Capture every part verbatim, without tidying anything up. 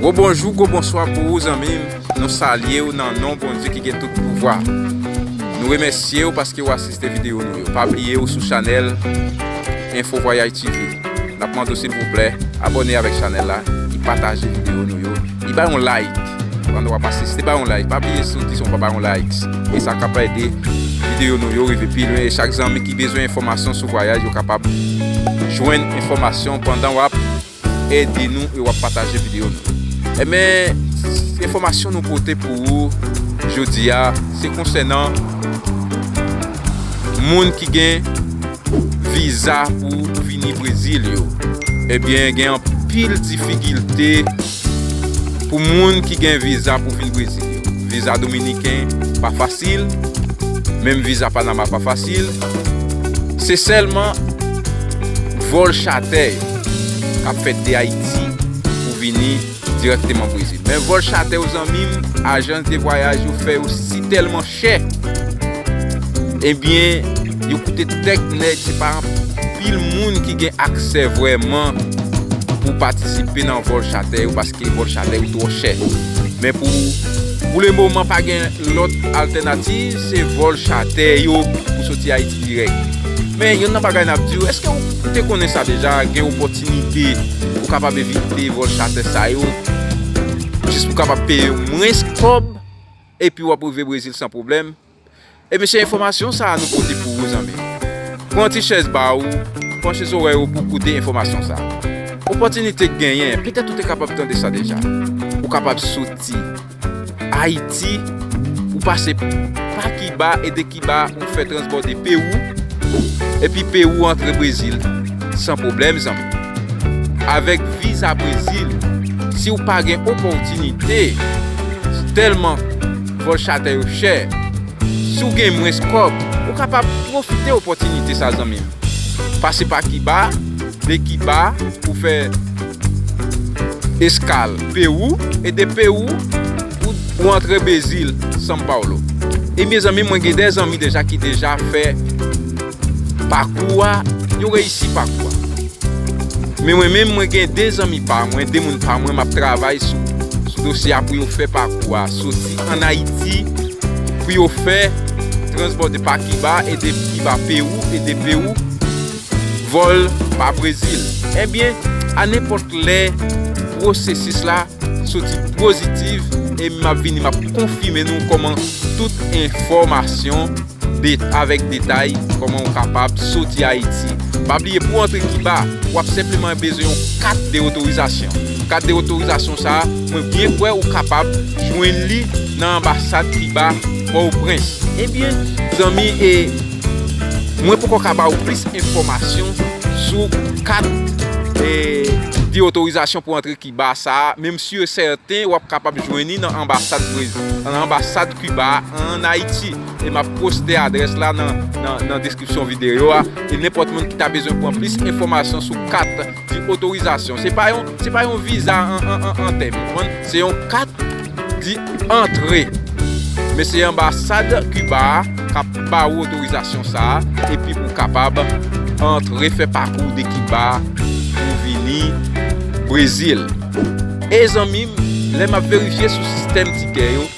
Gwo bonjou, gwo bonswa pou ou, zanmi m. Nou salye w nan non Bondye ki gen tout pouvwa. Nou remèsye w paske w asiste videyo nou yo. Pa bliye w sou chanèl Info Voyage T V. N ap mande w, silvouplè, abòne avèk chanèl la, e pataje videyo nou yo, e bay yon like. Pandan w ap asiste, bay yon like. Pa bliye sou ti son pa bay yon like. E sa k ap ede videyo nou yo rive pi lwen. E chak zanmi ki bezwen enfòmasyon sou vwayaj, yo kapab jwenn enfòmasyon pandan w ap ede nou e w ap pataje videyo nou. Ebyen, enfòmasyon nou pote pou ou jodi a, se konsènan moun ki gen viza pou vini Brezil yo. Ebyen, gen anpil difikilte pou moun ki gen viza pou vin Brezil yo. Viza dominiken pa fasil, menm viza Panama pa fasil. Se sèlman vòl chatè yo k ap fèt de Ayiti pou vini dirèkteman Brezil. Men vòl chatè yo, zanmi m, ajans de vwayaj yo fè yo si tèlman chè. Ebyen, yo koute tèt nèg, se pa anpil moun ki gen aksè vrèman pou patisipe nan vòl chatè yo, paske vòl chatè yo twò chè. Men pou, pou le moman, pa gen lòt altènativ, se vòl chatè yo pou soti Ayiti dirèk. Men youn nan bagay n ap di w, èske w te konnen sa deja, gen opòtinite ou kapab evite vòl chatè sa yo, jis pou kapab peye mwens kòb, epi w ap rive Brezil san pwoblèm? Ebyen, se enfòmasyon sa a nou pote pou ou, zanmi. Pran ti chèz ba ou, panche zòrèy ou pou w koute enfòmasyon sa a. Opòtinite k genyen, petèt ou te kapab tande sa deja. Ou kapab soti Ayiti, ou pase pa Kiba, e de Kiba, ou fè transbòde Pewou, epi Pewou antre Brezil, san pwoblèm, zanmi. Avèk viza Brezil, si w pa gen opòtinite, tèlman vòl chatè yo chè, si w gen mwens kòb, ou kapab pwofite opòtinite sa, zanmi m. Pase pa Kiba, de Kiba, ou fè eskal Pewou, e de Pewou, ou, ou antre Brezil, São Paulo. E mezanmi, mwen gen de zanmi deja ki deja fè pakou a, yo reyisi pakou a. Men mwen menm, mwen gen de zanmi pa mwen, de moun pa mwen, m ap travay sou, sou dosye a pou yo fè pakou a, soti ann Ayiti, pou yo fè transbòde pa Kiba, e de Kiba Pewou, e de Pewou vòl pa Brezil. Ebyen, a nenpòt lè, pwosesis la soti pozitif, e m ap vini, m ap konfime nou kòman tout enfòmasyon de, avèk detay, kòman w kapab soti Ayiti. Pa bliye, pou w antre Kiba, w ap senpleman bezwen yon kat de otorizasyon. Kat de otorizasyon sa a, mwen byen kwè ou kapab jwenn li nan anbasad Kiba Pòtoprens. Ebyen, zanmi, e mwen poko ka ba ou plis enfòmasyon sou kat, e, de otorizasyon pou antre Kiba sa a, men m si e sèten w ap kapab jwenn li nan anbasad Brezil, nan anbasad Kiba ann Ayiti. E m ap poste adrès la nan, nan, nan deskripsyon videyo a. E nenpòt moun ki ta bezwen pran plis enfòmasyon sou kat de otorizasyon. Se pa yon, se pa yon viza an, an, an, an tèm, ou konprann? Se yon kat de antre. Men se anbasad Kiba a k ap ba ou otorizasyon sa a, epi pou w kapab antre fè pakou de Kiba pou vini Brezil. E zanmi m, lè m ap verifye sou sistèm tikè yo,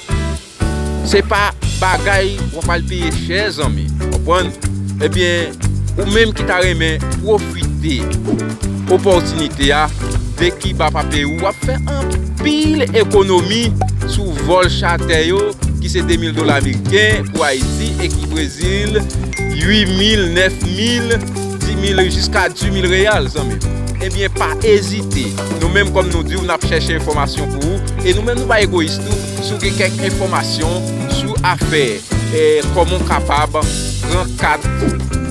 se pa bagay w ap al peye chè, zanmi. Konprann? Ebyen, ou menm ki ta renmen pwofite opòtinite a, de Kiba pa Pewou, w ap fè anpil ekonomi sou vòl chatè yo, ki se de mil dola ameriken pou Ayiti, e ki Brezil, uit mil, nèf mil, dis mil, jiska dis mil reyal, zanmi. Ebyen, pa ezite. Nou menm, kòm nou di w, n ap chèche enfòmasyon pou ou. E nou menm, nou pa egoyis tou. Si w gen kèk enfòmasyon sou afè, e, kòman w kapab pran kat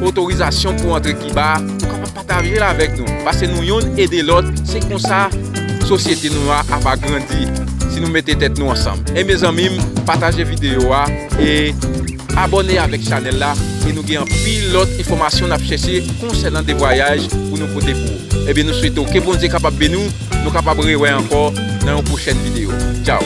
otorizasyon pou antre Kiba, ou kapab pataje l avèk nou. Pase nou youn ede lòt, se konsa sosyete nou a ap agrandi, si nou mete tèt nou ansanm. Ebyen, zanmi m, pataje videyo a e abòne avèk chanèl la, e nou gen anpil lòt enfòmasyon n ap chèche konsènan de vwayaj pou nou pote pou ou. Ebyen, nou swete w ke Bondye kapab beni w, nou kapab rewè ankò nan yon pwochèn videyo. Tchaw!